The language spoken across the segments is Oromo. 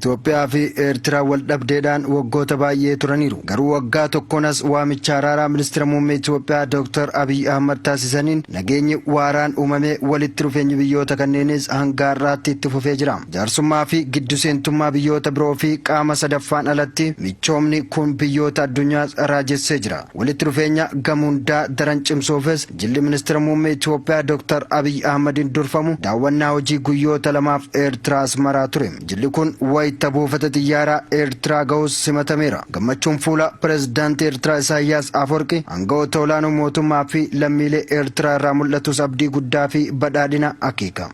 Itoophiyaa fi Eertiraan wal dhabdeedhaan waggoota baay'ee turaniiru. Garuu waggaa tokkoon as waamicha araaraa Ministira Muummee Itoophiyaa Dr. Abiy Ahmad taasisaniin nageenyi waaraan uumamee walitti dhufeenyi biyyoota kanneenis hanga har'aatti itti fufee jira. Jaarsummaa fi giddu seentummaa biyyoota biroo fi qaama sadaffaan alatti michoomni kun biyyoota addunyaas raajessee jira. Walitti dhufeenya gama hundaa daran cimsuufis jilli Ministira Muummee Itoophiyaa Dr. Abiy Ahmadiin durfamu daawwannaa hojii guyyoota lamaaf Eertiraa Asmaraa ture. Jilli kun wayita buufata xiyyaaraa Eertiraa ga'us simatameera. Gammachuun fuula Pireezidaantii Eertiraa Isaayyaas Afwerqi, aangawoota olaanoo mootummaa fi lammiilee Eertiraa irraa mul'atus abdii guddaa fi badhaadhina akeeka.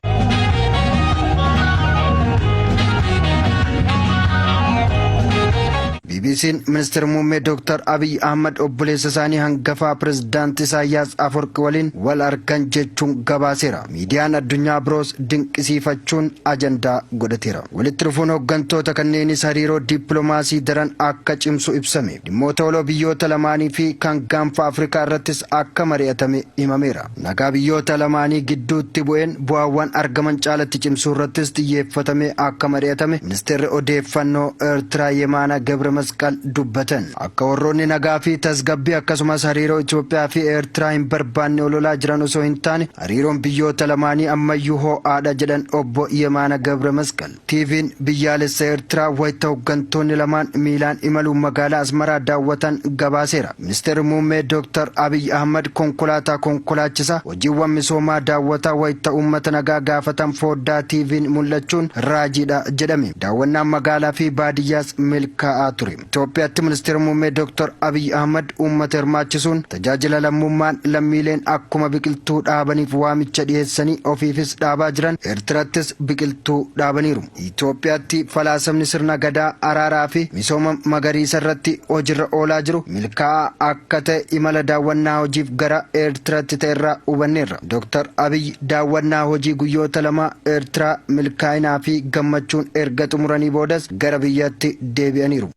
BBC'n Ministeera Muummee Dr. Abiy Ahmad obboleessa isaanii hangafaa Pireezidaantii Isaayyaas Afwerqi waliin wal argan jechuun gabaaseera. Miidiyaan addunyaa biroos dinqisiifachuun ajandaa godhateera. Walitti dhufuun hooggantoota kanneenis hariiroo dippiloomaasii daran akka cimsu ibsame. Dhimmoota waloo biyyoota lamaanii fi kan gaanfa Afrikaa irrattis akka mari'atame himameera. Nagaa biyyoota lamaanii gidduutti bu'een bu'aawwan argaman caalatti cimsuu irrattis xiyyeeffatamee akka mari'atame ministeerri odeeffannoo Eertiraa Yemaana Gabre Masqal dubbatan. Akka warroonni nagaa fi tasgabbii akkasumas hariiroo Itoophiyaa fi Eertiraa hin barbaanne ololaa jiran osoo hin taane, hariiroon biyyoota lamaanii ammayyuu ho'aadha jedhan obbo Yemaana Gabre Masqal. TV'n biyyaalessa Eertiraa wayita hooggantoonni lamaan miilaan imaluun magaalaa Asmaraa daawwatan gabaaseera. Ministeerri Muummee Dr. Abiy Ahmad konkolaataa konkolaachisaa hojiiwwan misoomaa daawwataa wayita uummata nagaa gaafatan foddaa TV'n mul'achuun raajiidha jedhame. Daawwannaan magaalaa fi baadiyyaas milkaa'aa ture. Itoophiyaatti Ministeerri Muummee Dr. Abiy Ahmad uummata hirmaachisuun tajaajila lammummaan lammiileen akkuma biqiltuu dhaabaniif waamicha dhiyeessanii ofiifis dhaabaa jiran, Eertiraattis biqiltuu dhaabaniiru. Itoophiyaatti falaasamni sirna gadaa, araaraa fi misooma magariisa irratti hojiirra oolaa jiru milkaa'aa akka ta'e imala daawwannaa hojiif gara Eertiraatti ta'e irraa hubanneerra. Dr. Abiy daawwannaa hojii guyyoota 2 Eertiraa milkaa'inaa fi gammachuun erga xumuranii boodas gara biyyaatti deebi'aniiru.